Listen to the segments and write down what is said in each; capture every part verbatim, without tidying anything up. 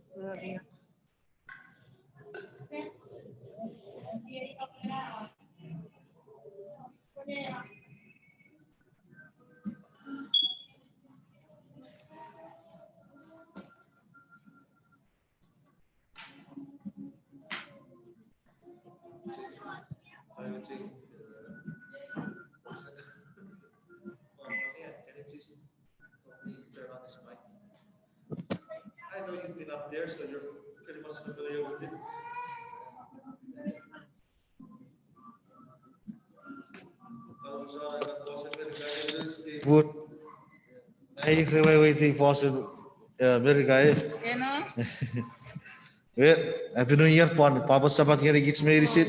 I know you've been up there, so you're pretty much familiar with it. But ai reweweiti fosun, eh, Merika, eh? Eno. Eh, Happy New Year pwan, Papa Sabat ngeni kich meinisin.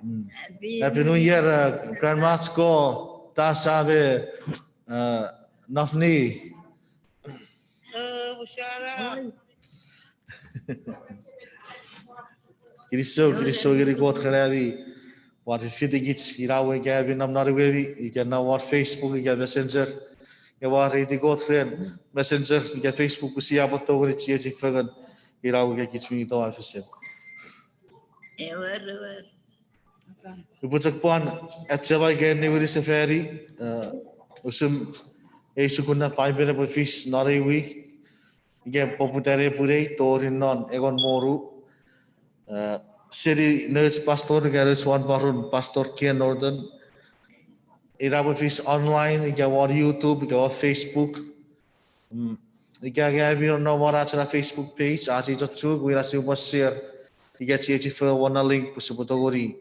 Mm. Happy New Year, uh, Grandma Chko, Tasa me, uh, Nafni. Oh, Bushara. Kinisou, kinisou ngeni Kot ren ami pwan fiti kich ina we ika ami nom non imwemi, ika nom won Facebook, ika Messenger. Nge ua reiti Kot ren Messenger, ika Facebook, pwe sia pwan tongeni chiechi fengen ina we ika kich mi toau fesen. Ewer, ewer. Upwe chok pwan achema ika niwini sefani, eh, usun ei sukun non Paipen epwe fis non ei wik, ika poputan ei pwinei tori non engon me ru. Eh, seni nouch pastor ika nouch wanporon, Pastor Ken Norton. Ina epwe fis online, ika won YouTube, ika won Facebook. Mm, ika ami mi nom won ach ena Facebook page, ach ei chok chuk, ina sipwe share, ika chiechi fengen won ena link pwe sipwe tongeni,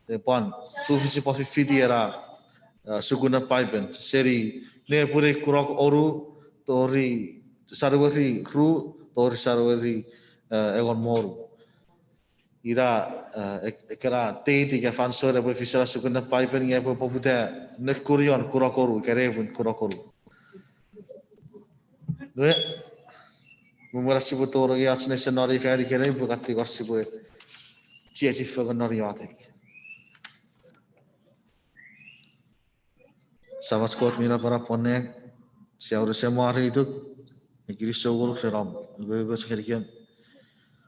eh, pwan tufich pwan fifiti ena, eh, sukun non Paipen. Seni nepwinei kunok onu, tori January ru, tori January, eh, engon me ru. Ina, eh, ek-, ekkena date ika fansoun epwe fis ena sukun non Paipen nge epwe poputa nekunion kunok onu, ika nepwin kunok onu. Nge, mwen ach sipwe tonong ach nesen non ei fan ikenai, upwe kan tingor sipwe chiechi fengen non iotek. Samach Kot mi napanap won nang, sia unusen mwareituk, me kinisou ngonuk ren om umoumoch ngenikem,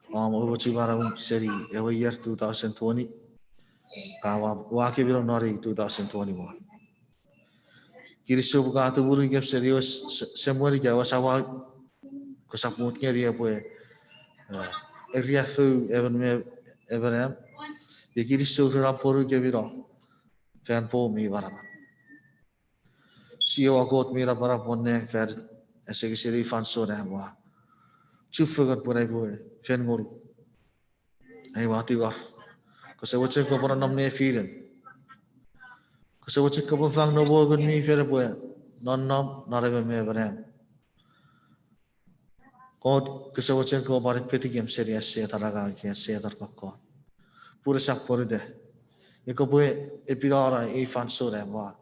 om umoumoch manauom seni ewe year two thousand twenty, ka ua, ua kemi nom non ei two thousand twenty-one. Kinisou pwe ka tumunu ikem seni ewe s-, s-, semwen ika ewe samau, kosap mut ngeni epwe, eh, eriafou emon me emon am, me kinisou ren om pwonukem ino fan poumi manaman. Jiowa Kot mi napanap won nang, fan asengeseni fansoun am ua chufengen pwe aipwe fen ngonuk. Ai ua tingor, kose mochen kopwe nonnom nefinem. Kose mochen kopwe fang noum Ngun mi Fel epwe nonnom non emon me emon am. Kot, kose mochen kopwe pwan epetikem seni an Setan angang ika Setan kokkot. Pun esap pwonueta. Nge kopwe epinano ei fansoun am ua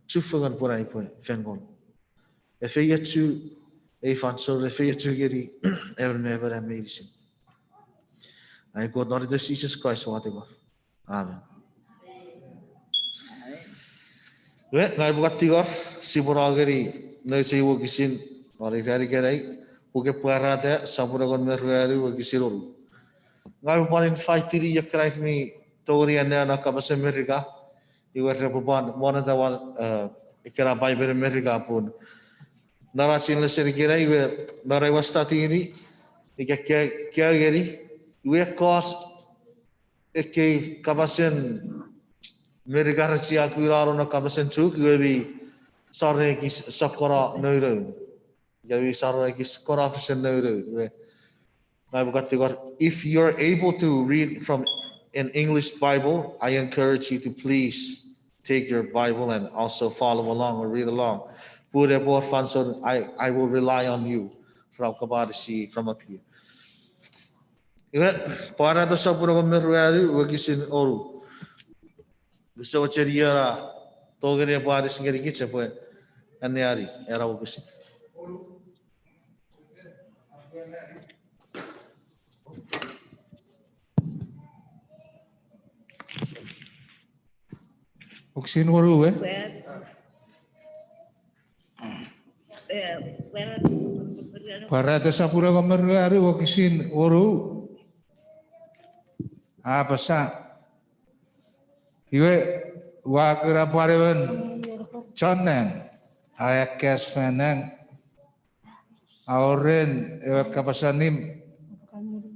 chufengen pwe aipwe fen ngonuk. Efeiochu ei fansoun, efeiochu ngeni emon me emon am meinisin. Ai Kot, non iten Jises Kraist ua tingor. Amen. Iwe, ngang upwe kan tingor, sipwe no ngeni nouch ei wokisin non ei ran ikenai, Puken Pwarata, sopun engon me ruanu, wokisin onu. Ngang upwe pwan invite-ini ekkena mi tongeni anneani non kapasen Merika, iwe repwe pwan monneta won, eh, ekkena Paipen Merika pun non ach lesson ikenai, iwe non ai ua study-ini ika kaeo, kaeo ngeni, iwe ekkoch ekkei kapasen Merika re chiakunano non kapasen Chuuk, iwe mi sor ekis sokkono nounou. Ika mi sor ekis kono fesen nounou. Iwe, ngang upwe kan tingor, if you're able to read from an English Bible, I encourage you to please take your Bible and also follow along or read along. Pun epwe wor fansoun, I, I will rely on you from up here. Iwe, Pwarata sopun engon me ruanu, wokisin onu. Kose mochen ena tongeni epwe anis ngenikich epwe anneani ena wokisin. Wokisin wonu, eh? Pwarata sopun engon me ruanu wokisin wonu. A apasa, iwe, ua kuna pwan emon chon nang a akkas fan nang, a uren ewe kapas allim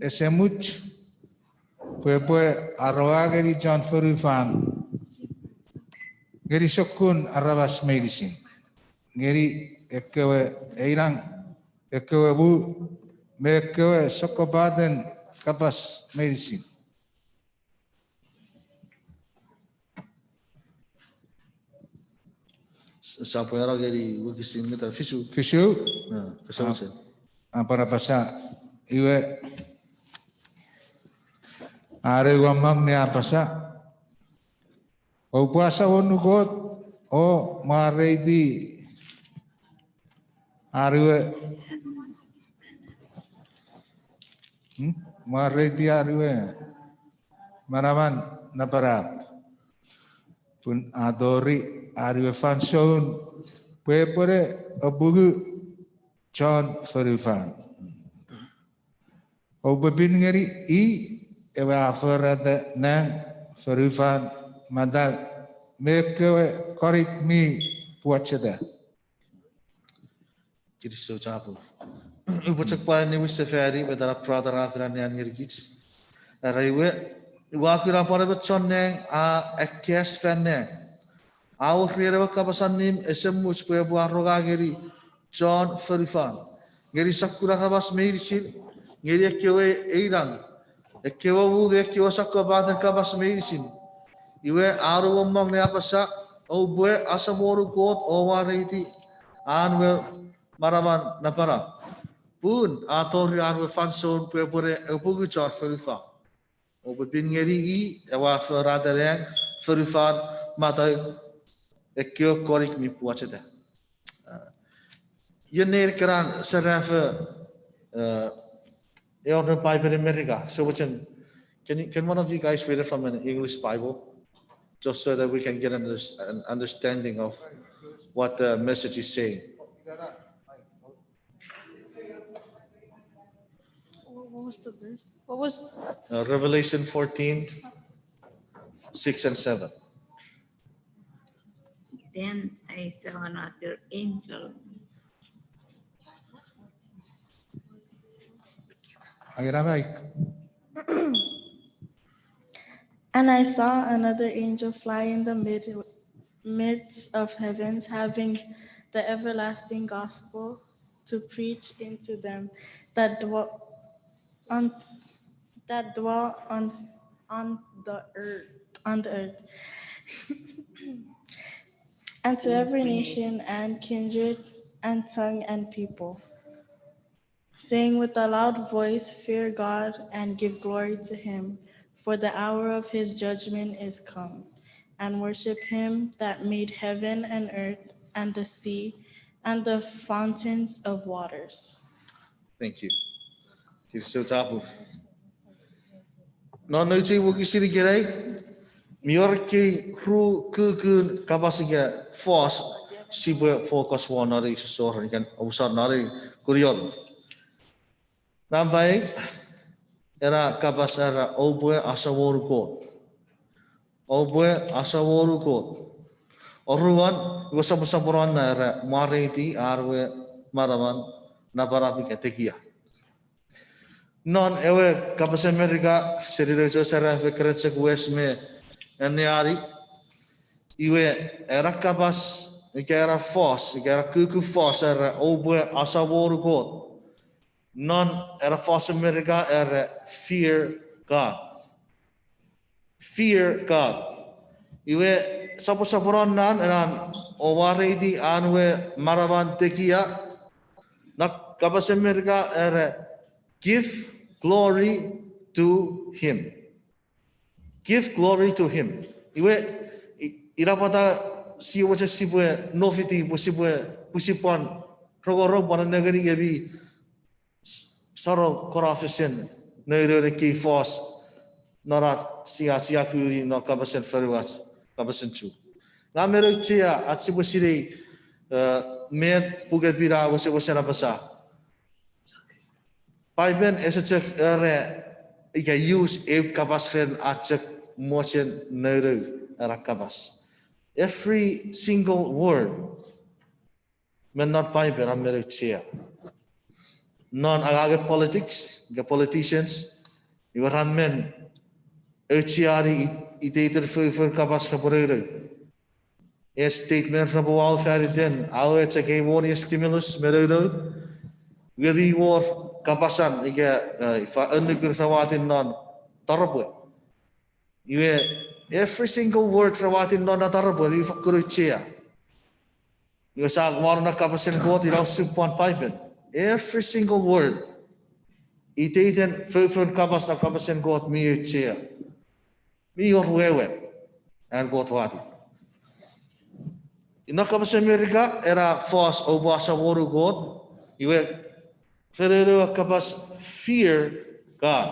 ese much, pwe epwe aronga ngeni chon fonufan, ngeni sokkun aramas meinisin, ngeni ekkewe einang, ekkewe mu, me ekkewe sokkopaten kapas meinisin. Sopweno ngeni wokisin meta fisu. Fisu. Apasa, iwe, are ua mang ne apasa, oupwe asamonu Kot o mwareiti ar we, mwareiti ar we manaman napanap, pun a tori ar we fansoun pwe epwene apungu chon fonufan. Oupwe pin ngeni i ewe a forata nang, fonufan, matau, me ekkewe konik mi pwocheta. Kinisou chapur. Upwe chok pwan niwin sefani met ena brother a fen anneani ngenikich. Era iwe, ua kuna pwan emon chon nang a akkas fan nang, a uren ewe kapas allim ese much pwe epwe aronga ngeni chon fonufan, ngeni sokkun aramas meinisin, ngeni ekkewe einang, ekkewe mu me ekkewe sokkopaten kapas meinisin. Iwe a nuomong ne apasa, oupwe asamonu Kot o mwareiti an we manaman napanap, pun a tori an we fansoun pwe epwene apungu chon fonufan. Oupwe pin ngeni i ewe a forata nang, fonufan, matau, ekkewe konik mi pwocheta. Ion nein ekkena serafo, eor non Paipen America? So we can, can, you, can one of you guys read it from an English Bible? Just so that we can get an understanding of what the message is saying. What was the verse? What was Uh, Revelation fourteen, six and seven. Then I saw another angel. Angela Mike. And I saw another angel fly in the mid, midst of heavens, having the everlasting gospel to preach into them that dwell on, that dwell on, on the earth, on the earth, and to every nation and kindred and tongue and people, saying with a loud voice, Fear God and give glory to him, for the hour of his judgment is come, and worship him that made heaven and earth and the sea and the fountains of waters. Thank you. Kinisou chapur. Non nouch ei wokisin ikenai, mi wor ekkei ru kukkun kapas ika fos sipwe focus won non ei sossor ika omusar non ei kunion. Nampa ew, ena kapas era oupwe asamonu Kot. Oupwe asamonu Kot. Oruan, iwe soposoponon na era mwareiti ar we manaman napanap ika tekia. Non ewe kapasen Merika, seni nouch serafo Kretchek Wes me anneani, iwe ena kapas ika ena fos ika ena kukkun fos era oupwe asamonu Kot, non ena fosen Merika era fear God. Fear God. Iwe soposoponon na ena, oupwe mwareiti an we manaman tekia, non kapasen Merika era give glory to him. Give glory to him. Iwe, ina pwata sia mochen sipwe nofiti pwe sipwe, pwe sipwe pwan rongorong pwan nengeni ika mi saro konafesen nounoun ekkei fos non ach sia chiakuni non kapasen fonuach, kapasen Chuuk. Ngang mi auchea ach sipwe sinei, eh, met Puk e Piter a wesewesen apasa. Paipen ese chok era ika use eu kapas ren a chok mochen nounou ena kapas. Every single word me non Paipen a men auchea. Non angangen politics, ika politicians, iwe ra men aucheani iteiten foffor kapas repwe nounou. E statement repwe wau faniten, awe chok ei won e stimulus me nounou. Iwe mi wor kapasan ika ifa annukun ra watin non taropwe. Iwe every single word ra watin non na taropwe mi fakkun auchea. Iwe sa wano na kapasen Kot ina usun pwan Paipen. Every single word. Iteiten foffor kapas na kapasen Kot mi auchea. Mi wor wewen an Kot watin. Ina kapasen Merika ena fos oupwe asamonu Kot, iwe ren ewe kapas fear God.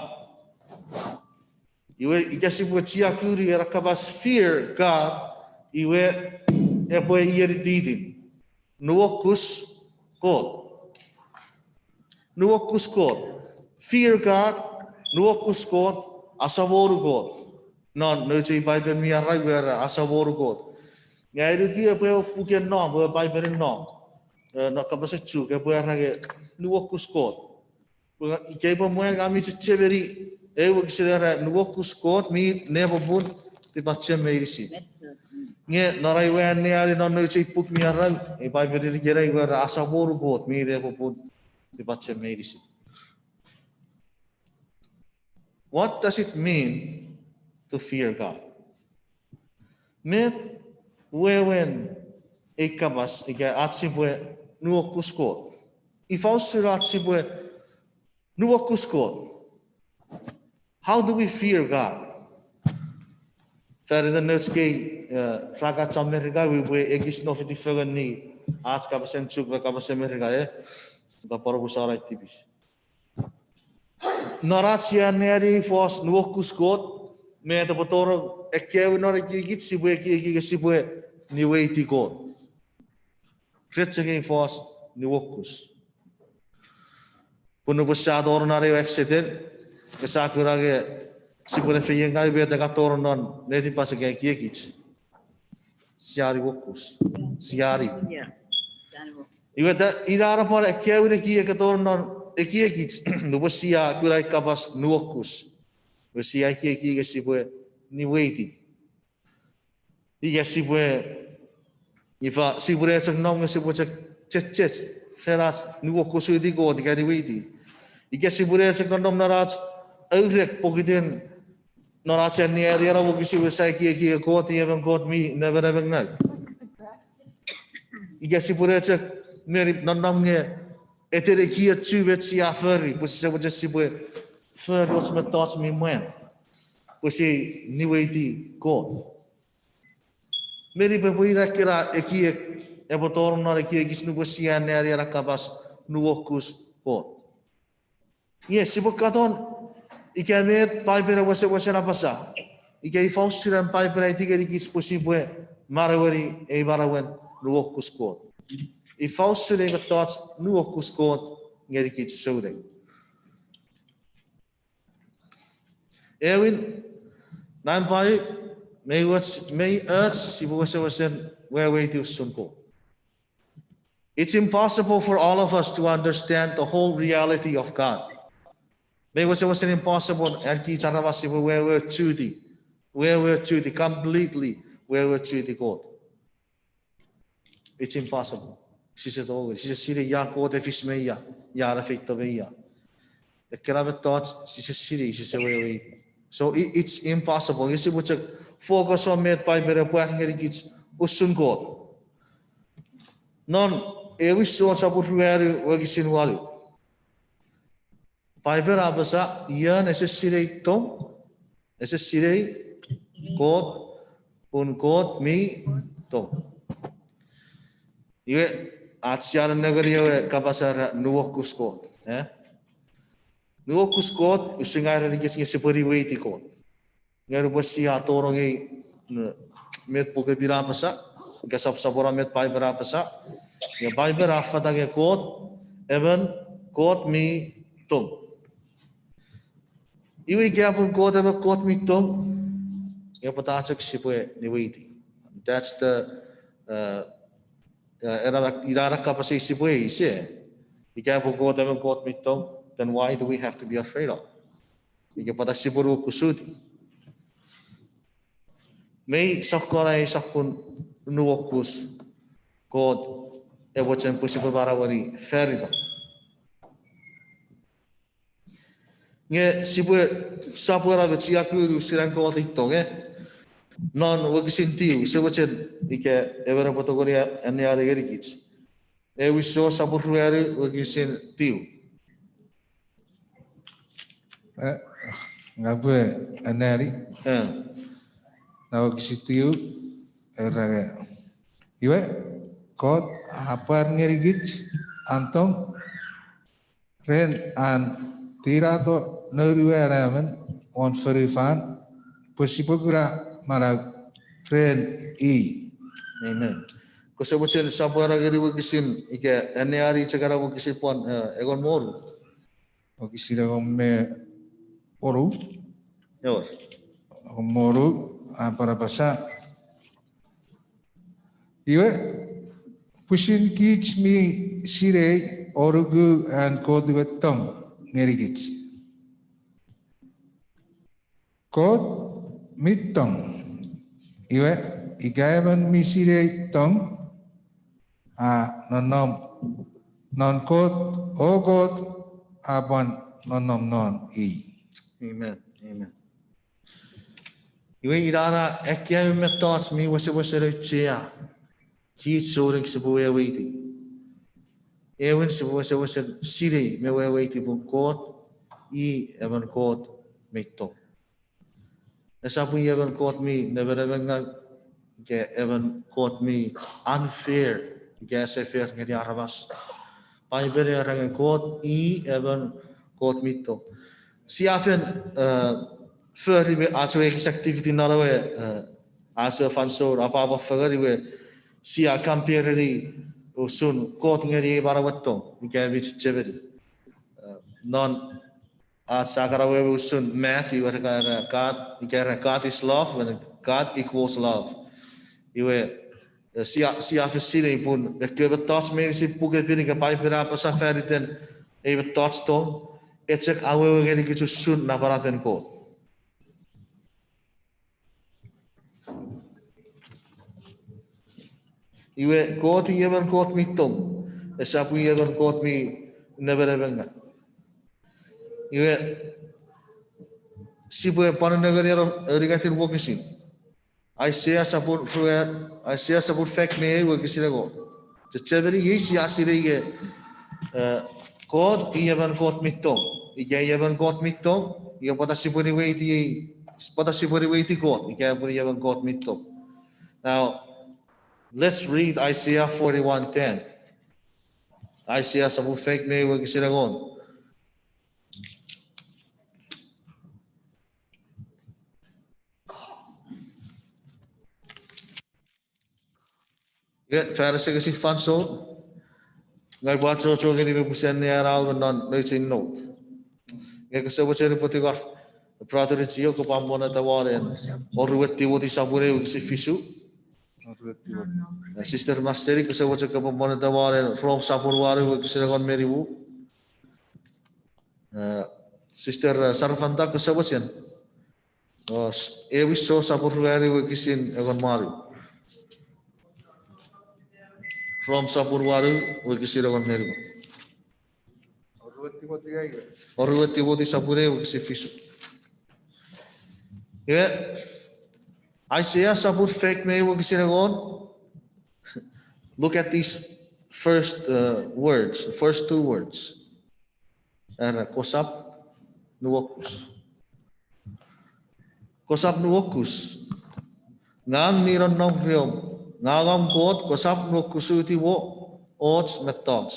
Iwe ika sipwe chiakuni ena kapas fear God, iwe epwe ienititin. Nuokus Kot. Nuokus Kot. Fear God, nuokus Kot, asamonu Kot. Non nouch ei Paipen mi arau we ra asamonu Kot. Nge ai nuku epwe ewe puken nom, ewe Paipen nom. Non kapasen Chuuk epwe era nge nuokus Kot. Ika pwe mwan ngang mi chechemeni ewe wokisin era nuokus Kot mi nepopun tipachem meinisin. Nge non ai we anneani non nouch ei puk mi arau, ei Paipen ikenai we ra asamonu Kot mi nepopun tipachem meinisin. What does it mean to fear God? Met wewen ei kapas ika ach sipwe nuokus Kot? Ifa usun ach sipwe nuokus Kot? How do we fear God? Fan iten nouch kei ra kan chon Merika, upwe ekis nofiti fengen ngeni ach kapasen Chuuk me kapasen Merika, e? Ka pwan omusano tipis. Non ach sia anneani fos nuokus Kot, met epwe tonong? Ekkewe non ekiekich sipwe ekieki ika sipwe niweiti Kot. Ren chok ei fos nuokus. Pun nupwen sia tonong non ewe accident, ika sia kuna nge sipwe ne feiengau, met a kan tonong non netipach ika ekiekich? Sia nuokus. Sia ni. Iwe ina ena pwan ekkewe ekiek a tonong non ekiekich nupwen sia kuna ei kapas nuokus. Iwe sia ekieki ika sipwe niweiti. Ika sipwe, ifa, sipwe ne chok nom nge sipwe chok chechech ren ach nuokusuti Kot ika niweiti. Ika sipwe ne chok nonnom non ach aurek pokiten non ach anneani ena wokisin we sia ekieki Kot i emon Kot mi nemenemengaw. Ika sipwe ne chok meni nonnom nge etenikiochu met sia fori pwe sise mochen sipwe fori och mettoch mi mwan pwe si niweiti Kot. Meni pwe epwe ina ekkena ekiek epwe tonong non ekiekich nupwen sia anneani ena kapas nuokus Kot. Nge sipwe katon ika met Paipen a wesewesen apasa, ika ifa usun an Paipen aiti ngenikich pwe sipwe manaueni ei manauen nuokus Kot. Ifa usun ei mettoch nuokus Kot ngenikich souneng? Ewin, nampa ew, mei och, mei och sipwe wesewesen weweiti usun Kot. It's impossible for all of us to understand the whole reality of God. Mei wesewesen impossible an kich aramas sipwe weweochuti, weweochuti, completely weweochuti Kot. It's impossible. Sise tongeni, sise sinei ia Kot e fis me ia, ia a feito me ia. Ekkena mettoch sise sinei, sise weweiti. So it's impossible. Nge sipwe chok focus on met Paipen e pwar ngenikich usun Kot. Non Ewin Jon sopun ruanu wokisin wanu. Paipen a apasa, ion ese sinei tong, ese sinei Kot, pun Kot mi tong. Iwe, ach sia nengeni ewe kapas era nuokus Kot, e? Nuokus Kot usun nge a erenikich nge sipwe niweiti Kot. Nge nupwen sia tonong ei, met Puk e Piter a apasa, ika sap, sopweno met Paipen a apasa, Nge Paipen a fata nge Kot emon Kot mi tong. Iwe ika pun Kot emon Kot mi tong, nge pwata chok sipwe niweiti? That's the, uh, uh, ena, ina ena kapas eis sipwe eis, e. Ika pun Kot emon Kot mi tong, then why do we have to be afraid of? Ika pwata sipwe nuokusiti? Mei sokkun ai sokkun nuokus Kot e mochen pwe sipwe manaueni fan itan. Nge sipwe sopweno me chiaku usun an Kot ei tong, e? Non wokisin tiu, use mochen ika emon epwe tongeni anneani ngenikich. Ewin Jon sopun ruanu wokisin tiu. Eh, ngang upwe anneani. Eh. Non wokisin tiu, era nge, iwe, Kot a pwar ngenikich an tong ren an tinato Noun we Anaemon won fonufan pwe sipwe kuna manau ren i. Amen. Kose mochen sopweno ngeni wokisin ika anneani chok ena wokisin pwan, eh, engon me wonu? Wokisin engon me wonu. Ewer. Engon me wonu, a pwan apasa. Iwe, pwisin kich mi sinei o nuku an Kot we tong ngenikich. Kot mi tong. Iwe, ika emon mi sinei tong, a nonnom non Kot, o Kot a pwan nonnom non i. Amen. Amen. Iwe ina na ekkewe mettoch mi wesewesen auchea kich souneng sipwe weweiti. Ewin sipwe wesewesen sinei me weweiti pun Kot i emon Kot mi tong. Esap i emon Kot mi nemenemengaw, ika emon Kot mi unfair, ika ese fair ngeni aramas. Paipen era nge Kot i emon Kot mi tong. Sia fen, eh, fori me ach we ekis activity non ewe, eh, ach we fansoun apwapwa fengen iwe sia compare-ni usun Kot ngeni ei manauen tong ika mi chechemeni. Eh, non ach sa kan awewe usun math, iwe re kan era God, ika era God is love, when God equals love. Iwe, eh, sia, sia fen sinei pun ekkewe mettoch meinisin Puk mi Pin ika Paipen a apasa faniten ei mettoch tong, e chok awewe ngenikich usun napanapen Kot. Iwe Kot i emon Kot mi tong, esap i emon Kot mi nemenemengaw. Iwe sipwe pwan nengeni ewe aunungatin wokisin. Aisea sopun rue, Aisea sopun faik me ew wokisin engon. Chechemeni iei sia sinei nge, eh, Kot i emon Kot mi tong. Ika i emon Kot mi tong, ika pwata sipwe niweiti, pwata sipwe niweiti Kot ika pun i emon Kot mi tong. Now, let's read Isaiah forty-one ten. Aisea sopun faik me ew wokisin engon. Nge fan ese kesi fansoun, ngang upwe achocho ngeni me pwisin anneani non nouch ei note. Nge kose mochen upwe tingor, brother Chio, kopwe monneta won ewe oruan Timoti sopun ew wokisin fisu. Sister Marceli, kose mochen kopwe monneta won ewe Rom sopun wanu wokisin engon me nimu. Eh, Sister, eh, Sarafanta, kose mochen. Ewin Jon sopun ruanu wokisin engon me wanu. Rom sopun wanu wokisin engon me nimu. Oruan Timoti sopun ew wokisin fisu. Iwe, Aisea sopun faik me ew wokisin engon. Look at these first, uh, words, the first two words. Era, kosap nuokus. Kosap nuokus. Ngang mi nonnom reom. Ngang om Kot, kosap nuokusiti och mettoch.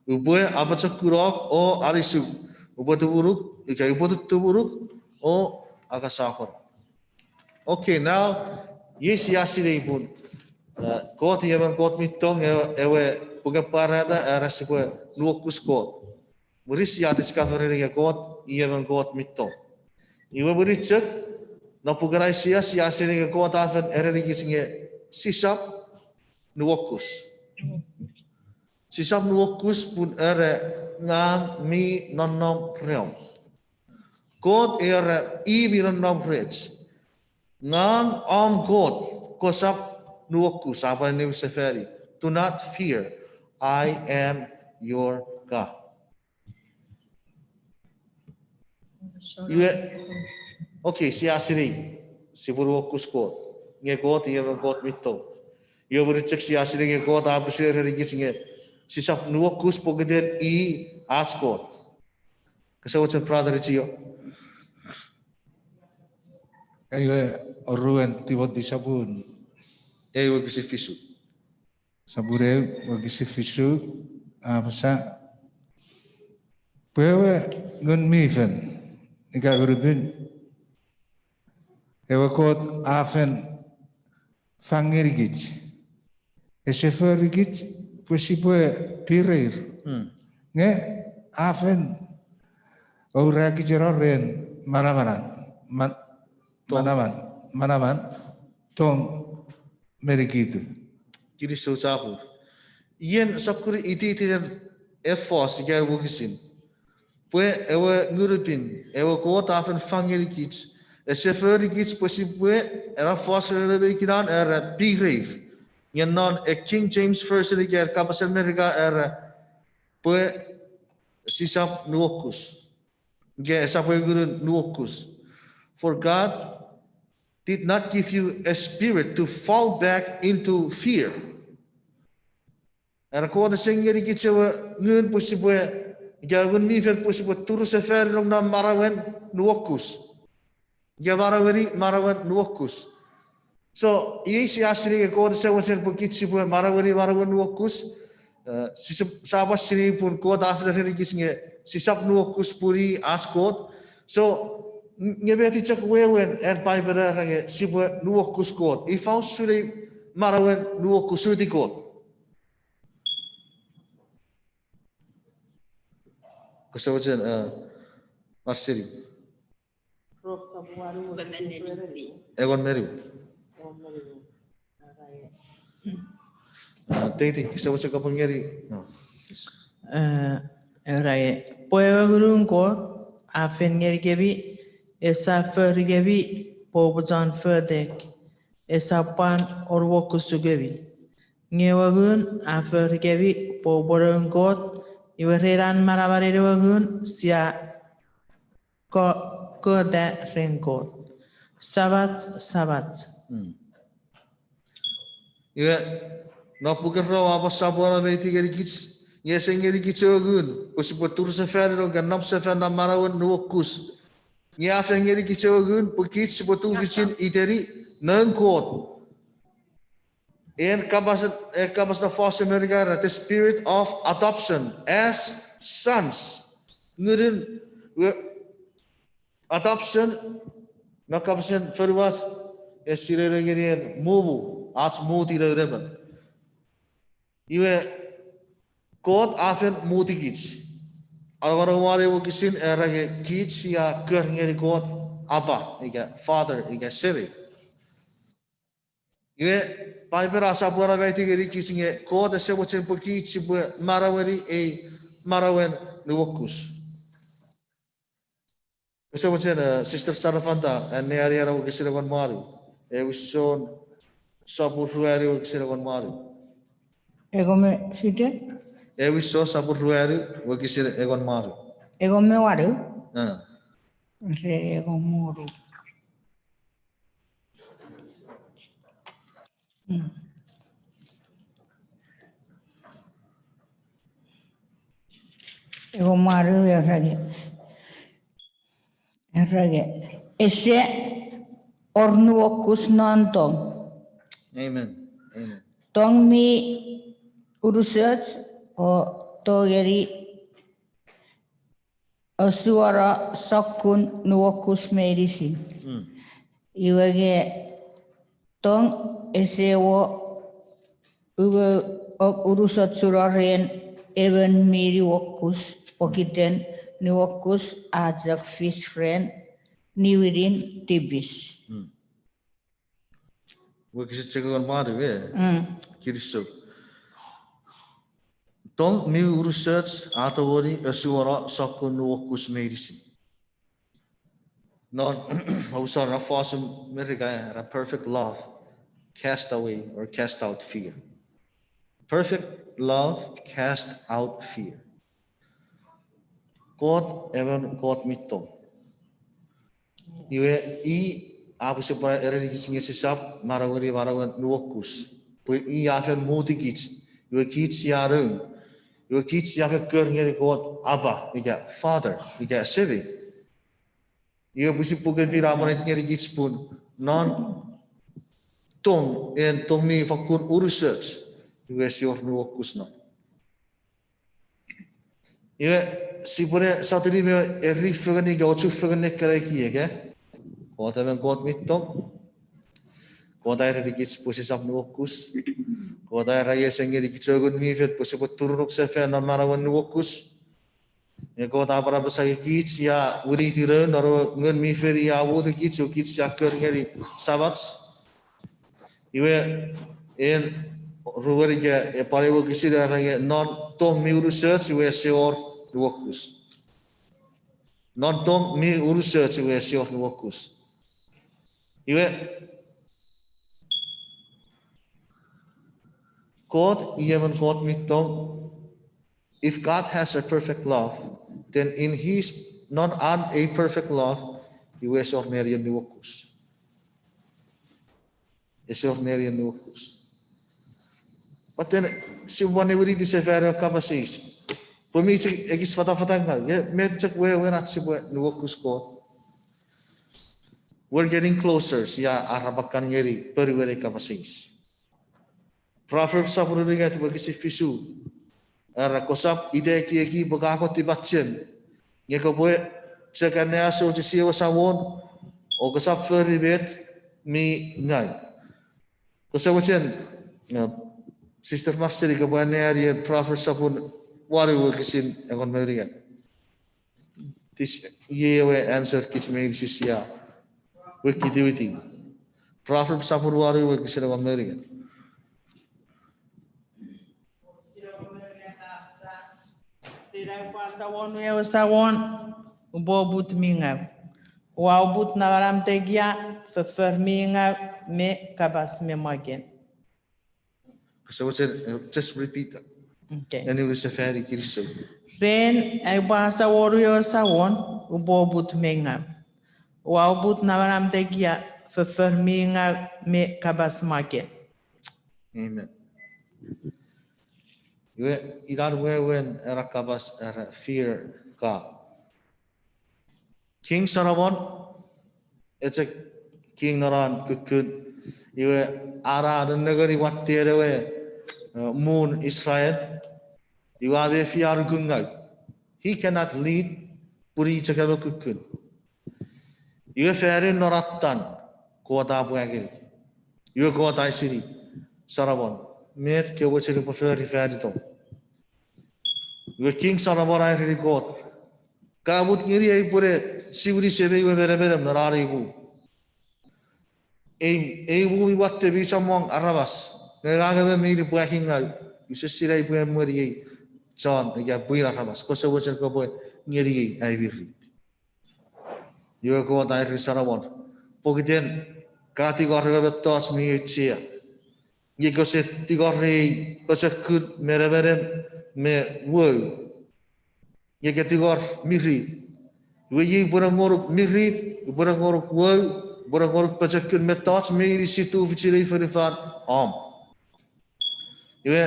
Upwe apochokunok o anisuk. Upwe tumunuk, ika upwe tutumunuk o akasakono. Okay, now, iei sia sinei pun Kot i emon Kot mi tong, ewe, ewe puken Pwarata a era sipwe nuokus Kot. Mwirin sia discover-ini nge Kot i emon Kot mi tong. Iwe mwirin chok, non puken Aisea sia sinei nge Kot a fen erenikich nge sisap nuokus. Sisap nuokus pun era ngang mi nonnom reom. Kot era i mi nonnom rech. Ngang om Kot, kosap nuokus, a pwan niwin sefani. Do not fear, I am your God. Iwe, okay, sia sinei, sipwe nuokus Kot. Nge Kot i emon Kot mi tong. Iwe mwirin chok sia sinei nge Kot a pwisin erenikich nge sisap nuokus pokiten i ach Kot. Kose mochen brother Chio? Iwe, oruen Timoti sopun eu wokisin fisu. Sopun eu wokisin fisu, a apasa, pwe ewe Ngun mi Fel ika Ngunupin, ewe Kot a fen fang ngenikich, ese forikich pwe sipwe pireir. Nge a fen ourakicheno ren manamanan, man-, manaman, manaman, tong me nikitu. Kinisou chapur. Ien sokkun itiitinen efos ika wokisin. Pwe ewe Ngunupin, ewe Kot a fen fang ngenikich, ese forikich pwe sipwe, ena fos ren ewe mei kinan era pireir. Nge non e King James Version ika kapasen Merika era pwe sisap nuokus. Nge esap ewe ngunun nuokus. For God did not give you a spirit to fall back into fear. Era Kot ese ngenikich ewe ngun pwe sipwe, ika Ngun mi Fel pwe sipwe turusefan nong non manauen nuokus. Ika manaueni manauen nuokus. So, iei sia sinei nge Kot ese mochen pwe kich sipwe manaueni manauen nuokus. Sisap, sia pwan sinei pun Kot a fen erenikich nge sisap nuokus pun i ach Kot. So, nge met chok wewen an Paipen era nge sipwe nuokus Kot? Ifa usun ei manauen nuokusuti Kot? Kose mochen, Marseni. Engon me nimu. Teiti, kose mochen kapong ngeni. Era, pwe ewe Ngunun Kot a fen ngenikemi, esap forikemi pwe oupwe chon fotek, esap pwan onuokusukemi. Nge ewe Ngun a forikemi pwe oupwe noun Kot, iwe ren an manamanen ewe Ngun sia ko-, kota ren Kot. Samach, Samach. Iwe, non puken Rom a pwan sopweno meinisin ngenikich, nge ese ngenikich ewe Ngun pwe sipwe turusefan nong ika nom sefan non manauen nuokus. Nge a fen ngenikich ewe Ngun pwe kich sipwe tufichin iteni noun Kot. En kapas, en kapasen fosun Merika era the spirit of adoption as sons. Ngunun, adoption, non kapasen fonuach, e sinei ngeni en mumu, ach mut ina unemen. Iwe, Kot a fen mutikich. Anongonong won ewe wokisin era nge kich sia kor ngeni Kot Abba, ika Father, ika Semei. Iwe, Paipen a sopweno meinisin ngenikich nge Kot ese mochen pwe kich sipwe manaueni ei manauen nuokus. Kose mochen, Sister Sarafanta, anneani ena wokisin engon me wanu. Ewin Son sopun ruanu wokisin engon me wanu. Engon me fite? Ewin Son sopun ruanu wokisin engon me wanu. Engon me wanu? Re engon me wanu. Engon me wanu, era nge, era nge, ese wor nuokus non tong. Tong mi unusoch o tongeni osuono sokkun nuokus meinisin. Iwe nge tong ese wor Iwe, o-, unusochuno ren emon mi nuokus, pokiten nuokus a chok fis ren niwinin tipis. Wokisin chok engon me wanu, e? Kinisou. Tong mi unusoch a tongeni asuono sokkun nuokus meinisin. Non, usan na fosun Merika, era perfect love cast away or cast out fear. Perfect love cast out fear. Kot emon Kot mi tong. Iwe i a pwisin pwan erenikich nge sisap manaueni manauen nuokus. Pwe i a fen mutikich. Iwe kich sia noun. Iwe kich sia kokkori ngeni Kot Abba, ika Father, ika Semei. Iwe pwisin Puken Pin a pwan aiti ngenikich pun non tong, en tong mi fakkun unusoch, iwe ese wor nuokus non. Iwe, sipwene sotuni me eri fengen ika ochu fengen ne kena ekiek, e? Kot emon Kot mi tong. Kot a erenikich pwe sisap nuokus. Kot a era ngenikich ewe Ngun mi Fel pwe sipwe turunuk sefan non manauen nuokus. Nge Kot a pwan apasa nge kich sia winiti noun non ewe Ngun mi Fel i a mutikich, iwe kich sia kori ngeni Samach. Iwe, en ruenika e pwan ewe wokisin era nge non tong mi unusoch iwe ese wor nuokus. Non tong mi unusoch iwe ese wor nuokus. Iwe, Kot i emon Kot mi tong. If God has a perfect love, then in his non an a perfect love, iwe ese wor nenien nuokus. Ese wor nenien nuokus. But then, sipwe ne winiti sefan ewe kapas eis. Pwe mi chok ekis fatafata ngau, nge met chok wewen ach sipwe nuokus Kot? We're getting closer, sia arap kan ngeni ponuen ei kapas eis. Proverbs sopun unungat wokisin fisu. Era kosap ita ekieki pwe ka kon tipachem, nge kopwe chok anneasochisi ewe Samon, o kosap fori met mi ngau. Kose mochen, Sister Marseni, kopwe anneani Proverbs sopun wanu wokisin engon me unungat. Iei ewe answer kich meinisin sia witiwiti. Proverbs sopun wanu wokisin engon me unungat. Ren ai upwe asawonu ewe Samon, upwe oput mi ngau. Ua oput namanam tekia, foffor mi ngau, me kapas mi mwaken. Kose mochen, just repeat. Eni use fani kinisou. Ren ai upwe asawonu ewe Samon, upwe oput mi ngau. Ua oput namanam tekia, foffor mi ngau, me kapas mwaken. Amen. Iwe, inan wewen ena kapas era fear God. King Solomon, echok king non an kukkun, iwe, a nennengeni watten ewe muun Israel, iwe a mefi an ukungau. He cannot lead pun i chok emon kukkun. Iwe fanun non attan, Kot a pwa ngeni. Iwe Kot a eisini Solomon, met ke mochen upwe fori fanitom? Iwe King Solomon a ereni Kot, ka mut ngeni ai upwe ne siwini semei we menemenem non an ei mu. Ei, ei mu mi watte mi chommong aramas, nge ngang emon mi nipwakingaw, use sinei pwe emweni ei chon ika pwin aramas, kose mochen kopwe ngeniei ai mirit. Iwe Kot a ereni Solomon, pokiten ka tingor ewe mettoch mi auchea, nge kose tingor ei pochokun, menemenem, me wou. Nge ke tingor mirit, iwe iei upwe ne ngonuk mirit, upwe ne ngonuk wou, upwe ne ngonuk pochokun, mettoch meinisin tufichin ei fonufan om. Iwe,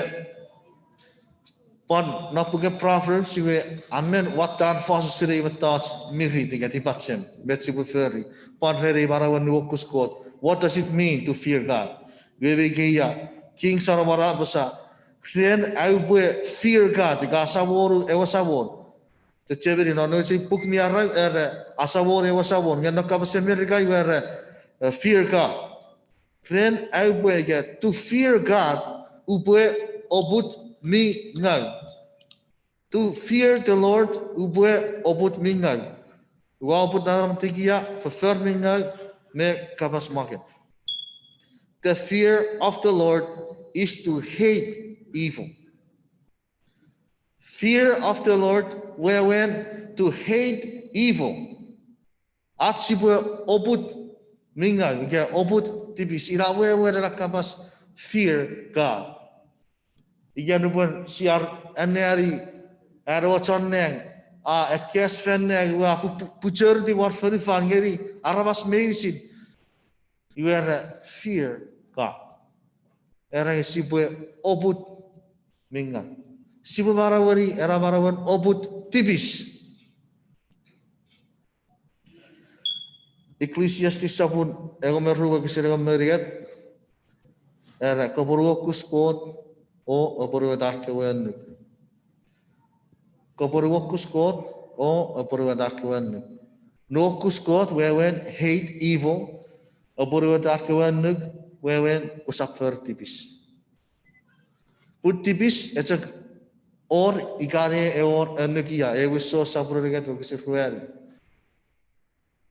pwan non puken Proverbs, iwe a men watte an fos usun ei mettoch mirit ika tipachem, met sipwe fori. Pwan ren ei manauen nuokus Kot. What does it mean to fear God? Iwe me ikeia, King Solomon a apasa, ren ai upwe fear God, ika asawonu ewe Samon. Chechemeni non nouch ei puk mi arau era asawonu ewe Samon, nge non kapasen Merika iwe era, fear God. Ren ai upwe ika to fear God, upwe oput mi ngau. To fear the Lord, upwe oput mi ngau. Ua oput namanam tekia, foffor mi ngau, me kapas mwaken. The fear of the Lord is to hate evil. Fear of the Lord, wewen to hate evil. Ach sipwe oput mi ngau, ika oput tipis, ina wewen ena kapas fear God. Ika nupwen sia anneani an ewe chon nang a ekkes fan nang, iwe a pu-, pu-, puchoriti won fonufan ngeni aramas meinisin. Iwe era fear God. Era sipwe oput mi ngau. Sipwe manaueni ena manauen oput tipis. Ecclesiastes sopun engon me ru wokisin engon me unungat. Era kopwe nuokus Kot o apwonueta ar kewe annuk. Kopwe nuokus Kot o apwonueta ar kewe annuk. Nuokus Kot wewen hate evil, apwonueta ar kewe annuk wewen kosap fori tipis. Pun tipis e chok wor ika ne e wor annuk ia, ewe Efesos sopun unungat wokisin ruanu.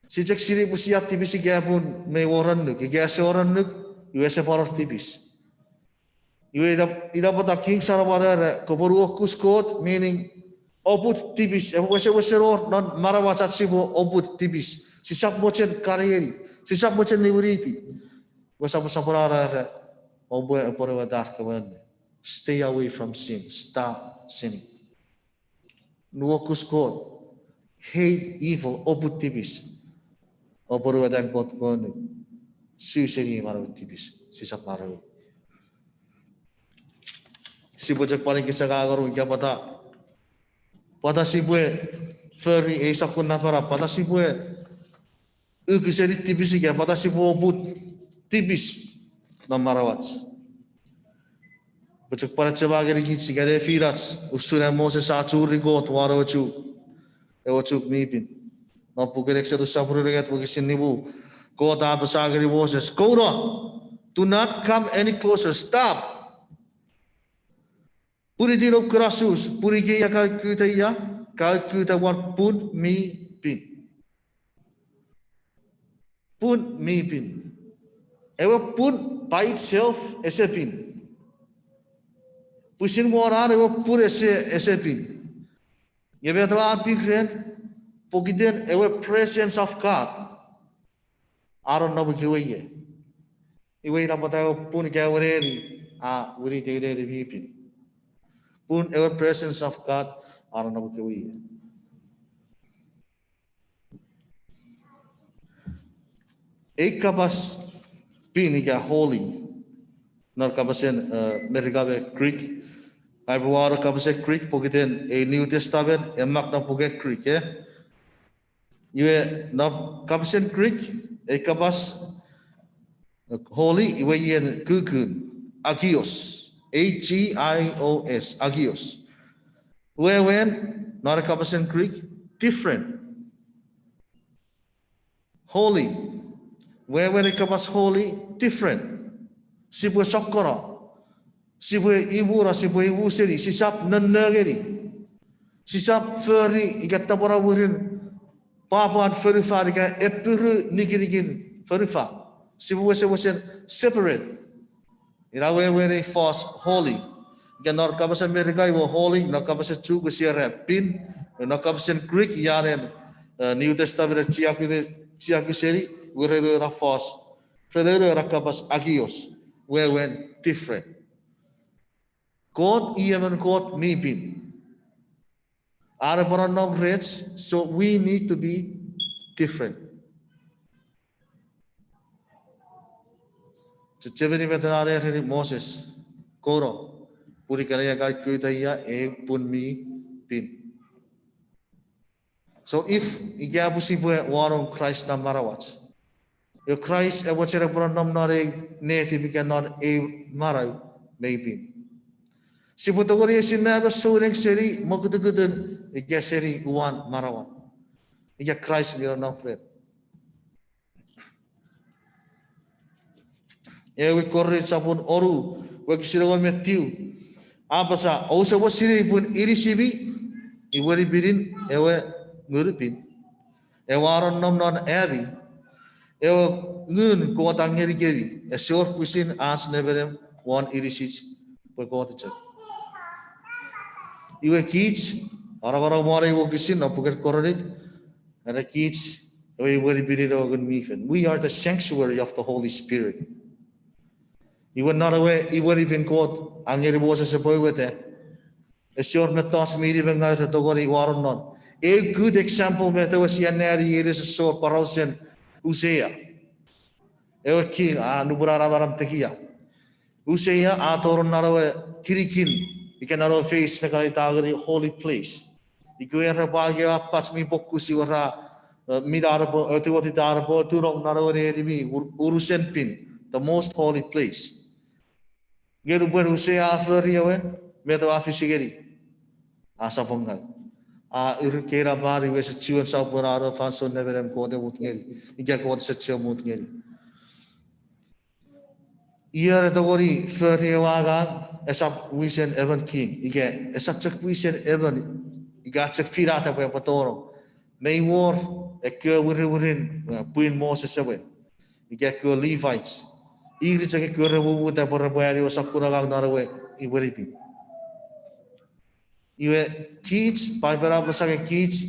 Sia chok sinei pwe sia tipis ika pun mei wor annuk. Ika ese wor annuk, iwe ese pwan wor tipis. Iwe ina, ina pwata King Solomon a era kopwe nuokus Kot, meaning oput tipis. Epwe wesewesen wor non manauach ach sipwe oput tipis. Sisap mochen kan ngeni. Sisap mochen niwiniti. Iwe sopwosopwon a era, oupwe apwonueta ar kewe annuk. Stay away from sin. Stop sinning. Nuokus Kot. Hate evil, oput tipis. Apwonueta an Kot kewe annuk. Su seni manauen tipis. Sisap manaueni. Sipwe chok pwan ekis angangoru ika pwata, pwata sipwe fori ei sokkun napanap, pwata sipwe uku seni tipis ika pwata sipwe oput tipis non manauach. Pwe chok pwan achema ngenikich ika nefinach usun an Moses a churi Kot won ewe chuk, ewe chuk mi pin. Non puken Eksotus sopun unungat wokisin nimu, Kot a apasa ngeni Moses, kouno, do not come any closer, stop. Pun iti noum kunasus, pun ikei ia ka ukkuta ia, ka ukkuta won pun mi pin. Pun mi pin. Ewe pun by itself ese pin. Pwisin won an ewe pun ese, ese pin. Nge met ewe a pin ren, pokiten ewe presence of God a nonnom ikewe ie. Iwe ina pwata ewe pun ika ewe neni a winiti ewe neni mi pin. Pun ewe presence of God a nonnom ikewe ie. Ei kapas pin ika holy, non kapasen, eh, Merika me Greek. Ai pwe wano kapasen Greek pokiten ei New Testament e mak non puken Greek, eh? Iwe non kapasen Greek, ei kapas holy, iwe ien kukun, agios, A G I O S, agios. Wewen, non ei kapasen Greek, different. Holy. Wewen ei kapas holy, different. Sipwe sokkono. Sipwe imwuno, sipwe imwu seni, sisap nonno ngeni. Sisap fori ika tapweno mwirin pwapwan fonufan ika eppiru nikinikin fonufan. Sipwe wesewesen separate. Ina wewen ei fos holy. Ika non kapasen Merika iwe holy, non kapasen Chuuk sia era pin, non kapasen Greek ianen, eh, New Testament chiaku, chiaku seni, iwe ren ena fos, ren ena kapas agios, wewen different. Kot i emon Kot mi pin. Are pwe nonnom rech, so we need to be different. Chechemeni met an a ereni Moses, kouno, pun ikenai a ka ukkuta ia ei pun mi pin. So if ika pwe sipwe wanong Kraist non manauach, iwe Kraist epwe mochen epwe nonnom non ei netip ika non ei manau mi pin. Sipwe tongeni esinna emon souneng seni mokutukutun ika seni uwan manauan. Ika Kraist mi nonnom ren. Ewe Korint sopun onu, Wokisin engon me tiu. A apasa, ousap sinei pun inisimi iwe pinin ewe Ngun mi Pin, ewe a nonnom non ami, ewe Ngun Kot a ngenikemi, ese wor pwisin ach nemenem won inisich, pwe Kot chok. Iwe kich, anongonong won ei wokisin non puken Korint, ena kich ewe iwe pinin ewe Ngun mi Fen. We are the sanctuary of the Holy Spirit. Iwe non ewe iwe pin Kot a ngeni Moses epwe uweta, ese wor mettoch mi nimengau re tongeni wanong non. A good example met ewe sia anneani ines sor porausen Usaia. Ewe king a nupwen a namanam tekia, Usaia a tonong non ewe kinikin, ika non ewe feis ne kan ita ngeni holy place. Ikewe repwe angei apach mi pwokus iwe ra, eh, mi nanepo, otiwotita nepo tunong non ewe nenien mi, ur-, unusen pin, the most holy place. Nge nupwen Usaia a fori ewe, met ewe a fis ngeni? A sapengau. A urukei napan iwe ese chiwen sopweno ewe fansoun nemenem Kot e mut ngeni, ika Kot ese chiwen mut ngeni. Ion e tongeni fori ewe angang, esap wisen emon king, ika esap chok wisen emon, ika chok finata pwe epwe tonong. Mei wor ekkewe wiriwirin, eh, pwin Moses ewe, ika ekkewe Levites. Ir chok ekkewe re mumuta pwe repwe ani ewe sokkun angang non ewe iwe pin. Iwe kich, Paipen a apasa nge kich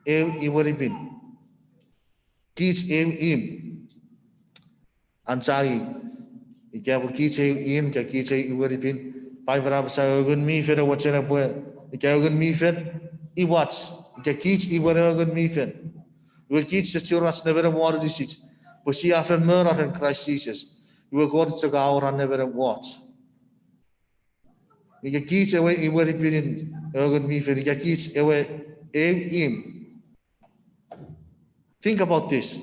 eu iwe pin. Kich eu imw. Anchangei, ika pwe kich eu imw, ika kich eu iwe pin, Paipen a apasa ewe Ngun mi Fen e mochen epwe, ika ewe Ngun mi Fen i wach, ika kich i ewe Ngun mi Fen. Iwe kich ese wor ach nemenem won inisich, pwe sia fen mano ren Kraist Jises. Iwe Kot chok a wor an nemenem woch. Ika kich ewe iwe pinin ewe Ngun mi Fen, ika kich ewe eu imw. Think about this.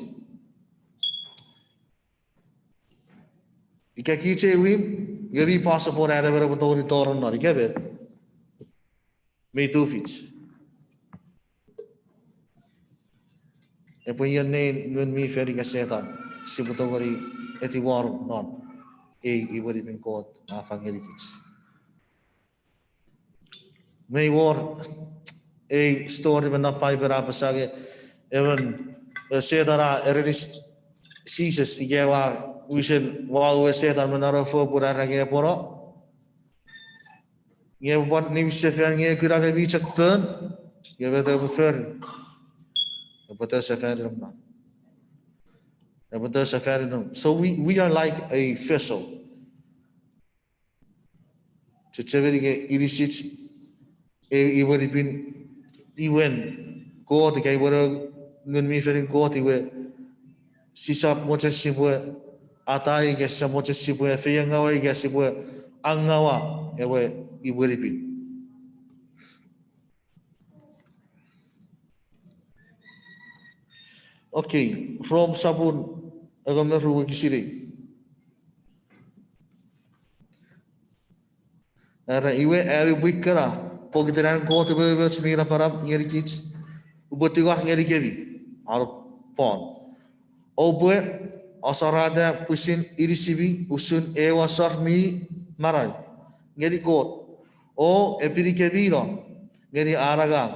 Ika kich eu imw, nge mi possible an emon epwe tongeni tonong non, ika met? Mi tufich. Epwe ion nein Ngun mi Fen ika Setan sipwe tongeni etiwanong non ei iwe pin Kot a fang ngenikich. Mei wor ei story me non Paipen a apasa nge emon, eh, Setan a ereni Jises ika ewe a wisen wau ewe Setan me non ewe fopun a era nge epwe no, nge epwe pwan niwin sefan nge kuna nge mi chok pon, nge met epwe fori? Epwe tou sefani nom non. Epwe tou sefani nom. So we, we are like a vessel. Chechemeni nge inisich, e, iwe pin, iwen Kot, ika iwe Ngun mi Fenin Kot, iwe sisap mochen sipwe atai, ika sisap mochen sipwe feiengaua, ika sipwe angaua ewe iwe pin. Okay, Rom sopun engon me ru wokisin ew. Era, iwe ami pwi kana, pokiten an Kot umoumoch mi napanap ngenikich, upwe tingor ngenikemi, a, pwan, oupwe asorata pwisin inisimi usun ew asor mi manau ngeni Kot, o epinikemino ngeni an angang,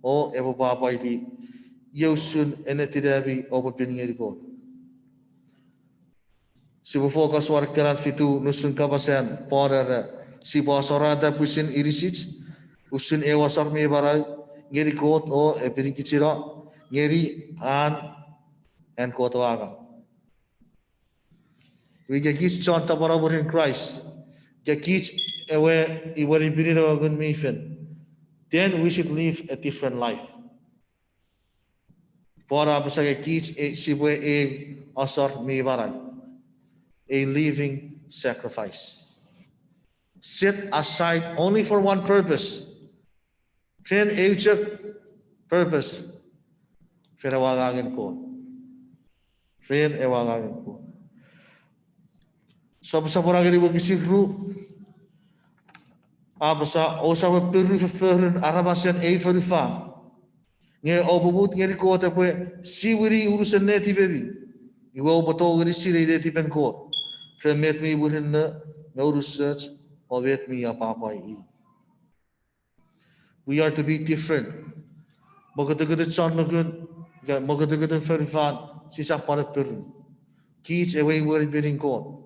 o epwe pwapwaiti, iei usun ennetin ami oupwe pin ngeni Kot. Sipwe focus won ekkenan fitu nusun kapasen Paul era, sipwe asorata pwisin inisich usun ew asor mi manau ngeni Kot o epinikichino ngeni an, an Kot ewe angang. Ika kich chon tapweno mwirin Kraist, ika kich ewe iwe pinin ewe Ngun mi Fel, then we should live a different life. Paul a apasa nge kich e, sipwe ew asor mi manau, a living sacrifice, set aside only for one purpose. Ren ew chok purpose, ren ewe angangen Kot. Ren ewe angangen Kot. Sopwosopwona ngeni wokisin ru, a apasa, ousap appiru fofforun aramasen ei fonufan, nge oupwe mut ngeni Kot epwe siwini unusen netipemi, iwe oupwe tongeni sinei netipen Kot ren met mi murinno, me unusoch, o met mi apwapwai i. We are to be different. Mokutukutun chon nukun, ika mokutukutun fonufan, sisap pwan appiru. Kich ewe imwen pinin Kot.